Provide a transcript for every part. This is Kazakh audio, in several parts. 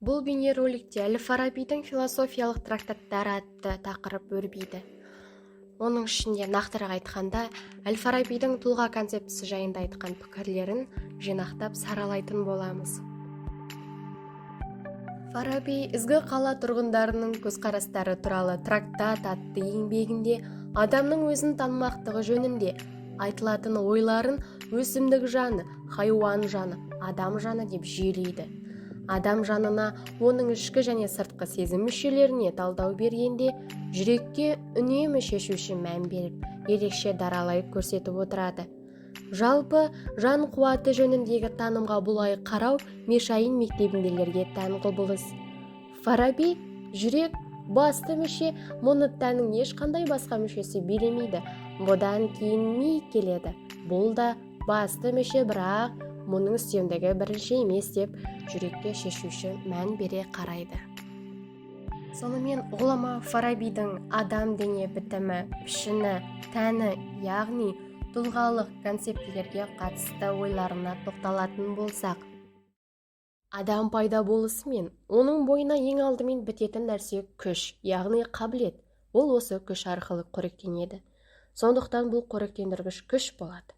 Бұл бейнероликте Әл-Фарабидің философиялық трактаттары атты тақырып өрбиді. Оның ішінде, нақтырақ айтқанда, Әл-Фарабидің тұлға концептісі жайында айтқан пікірлерін жинақтап саралайтын боламыз. Фараби «Ізгі қала тұрғындарының көзқарастары туралы трактат» атты еңбегінде адамның өзін танымақтығы жөнінде айтылатын ойларын өсімдік жаны, хайуан жаны, адам жаны деп жүйелейді. Адам жанына, оның ішкі және сыртқы сезім мүшелеріне талдау бергенде, жүрекке үнемі шешуші мән беріп, ерекше даралай көрсетіп отырады. Жалпы, жан қуаты жөніндегі танымға бұлай қарау Мешайын мектебіндегілерге тән құбылыс. Фараби жүрек басты мүше, мұны тәннің ешқандай басқа мүшесі билемейді. Бұдан кейін ми келеді, бұл да басты мүше, бірақ мұның үстемдігі бірінші емес деп, жүрекке шешуші мән бере қарайды. Сонымен, ғұлама Фарабидің адам дене бітімі, пішіні, тәні, яғни тұлғалық концептілерге қатысты ойларына тоқталатын болсақ, адам пайда болысымен оның бойына ең алдымен бітетін нәрсе күш, яғни қабілет. Ол осы күш арқылы қоректенеді, сондықтан бұл қоректендіргіш күш болады.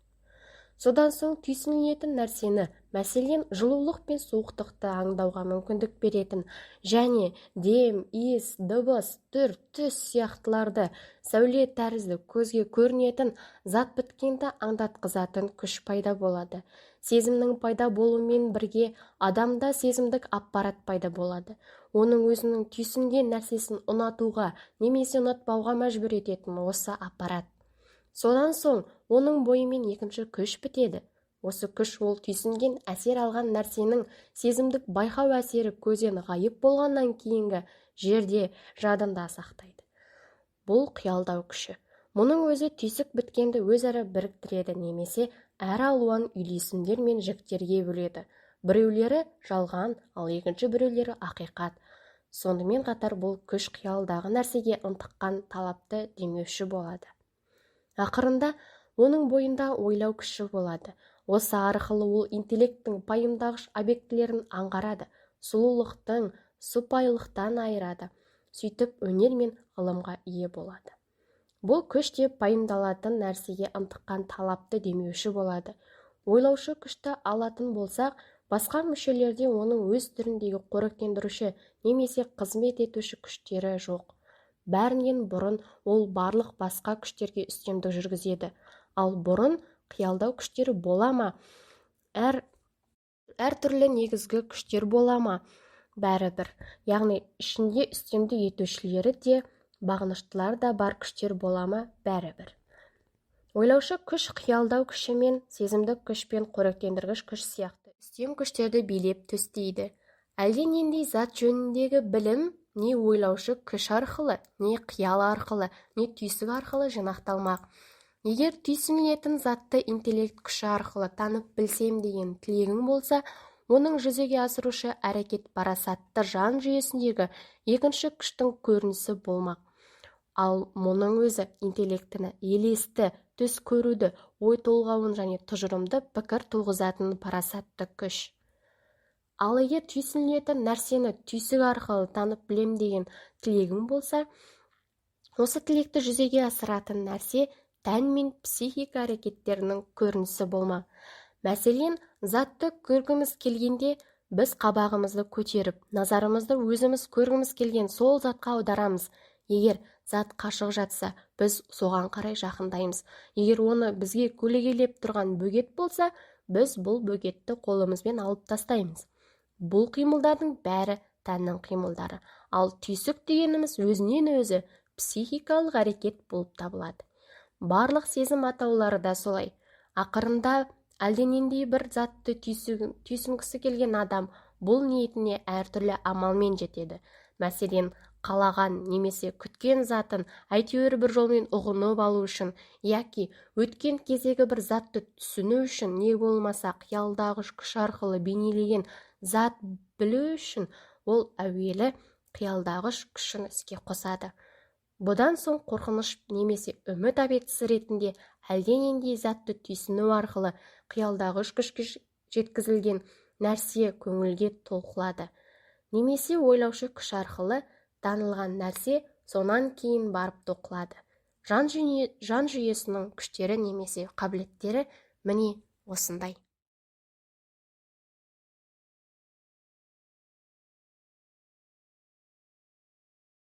Содан соң түйсінілетін нәрсені, мәселен, жылулық пен суықтықты аңдауға мүмкіндік беретін және дем, иіс, дыбыс, түр, түс сияқтыларды, сәуле тәрізді көзге көрінетін зат біткенді аңдатқызатын күш пайда болады. Сезімнің пайда болуымен бірге адамда сезімдік аппарат пайда болады. Оның өзінің түйсінген нәрсесін ұнатуға немесе ұнатпауға мәжбүр ететін осы аппарат. Содан соң оның бойымен екінші күш бітеді. Осы күш ол түйсінген, әсер алған нәрсенің сезімдік байқау әсері көзден ғайып болғаннан кейінгі жерде, жадында сақтайды. Бұл қиялдау күші. Мұның өзі түйсік біткенді өзара біріктіреді немесе әр алуан үйлесімдер мен жіктерге бөледі. Біреулері жалған, ал екінші біреулері ақиқат. Сонымен қатар бұл күш қиялдағы нәрсеге ынтыққан талапты демеуші болады. Ақырында оның бойында ойлау күші болады. Осы арқылы ол интеллекттің пайымдағыш объектілерін аңғарады, сұлулықтың сұпайылықтан айырады, сөйтіп өнер мен ғылымға ие болады. Бұл күш деп пайымдалатын нәрсеге ынтыққан талапты демеуші болады. Ойлаушы күшті алатын болсақ, басқа мүшелерде оның өз түріндегі қоректендіруші немесе қызмет етуші күштері жоқ. Бәрінен бұрын ол барлық басқа күштерге үстемдік жүргізеді. Ал бұрын қиялдау күштері бола ма, әр түрлі негізгі күштер бола ма, бәрібір, яғни ішінде үстемдік етушілері де, бағыныштылар да бар күштер бола ма, бәрібір. Ойлаушы күш қиялдау күші мен сезімдік күш пен қоректендіргіш күш сияқты үстем күштерді билеп төстейді. Әлденендей зат жөніндегі білім не ойлаушы күш арқылы, не қиял арқылы, не түйсік арқылы жинақталмақ. Егер түйсінілетін затты интеллект күші арқылы танып білсем деген тілегің болса, оның жүзеге асырушы әрекет парасатты жан жүйесіндегі екінші күштің көрінісі болмақ. Ал мұның өзі интеллектіні, елесті, түс көруді, ой толғауын және тұжырымды пікір туғызатын парасатты күш. Ал егер түйсінілетін нәрсені түйсік арқылы танып білем деген тілегің болса, осы тілекті жүзеге асыратын нәрсе тән мен психика әрекеттерінің көрінісі болмақ. Мәселен, затты көргіміз келгенде, біз қабағымызды көтеріп, назарымызды өзіміз көргіміз келген сол затқа аударамыз. Егер зат қашық жатса, біз соған қарай жақындаймыз. Егер оны бізге көлегейлеп тұрған бөгет болса, біз бұл бөгетті қолымызбен алып тастаймыз. Бұл қимылдардың бәрі тәннің қимылдары. Ал түйсік дегеніміз өзінен өзі психикалық әрекет болып табылады. Барлық сезім атаулары да солай. Ақырында әлденендей бір затты түйсінгісі келген адам бұл ниетіне әртүрлі амалмен жетеді. Мәселен, қалаған немесе күткен затын әйтеуір бір жолмен ұғынып алу үшін, яки өткен кездегі бір затты түсіну үшін, не болмаса қиялдағыш күш арқылы бейнелеген зат білу үшін ол әуелі қиялдағыш күшін іске қосады. Бұдан соң қорқыныш немесе үміт объектісі ретінде әлденендей затты түйсіну арқылы қиялдағыш күшке жеткізілген нәрсе көңілге толқылады. Немесе ойлаушы күш арқылы танылған нәрсе сонан кейін барып тоқылады. Жан жүйесінің күштері немесе қабілеттері міне осындай.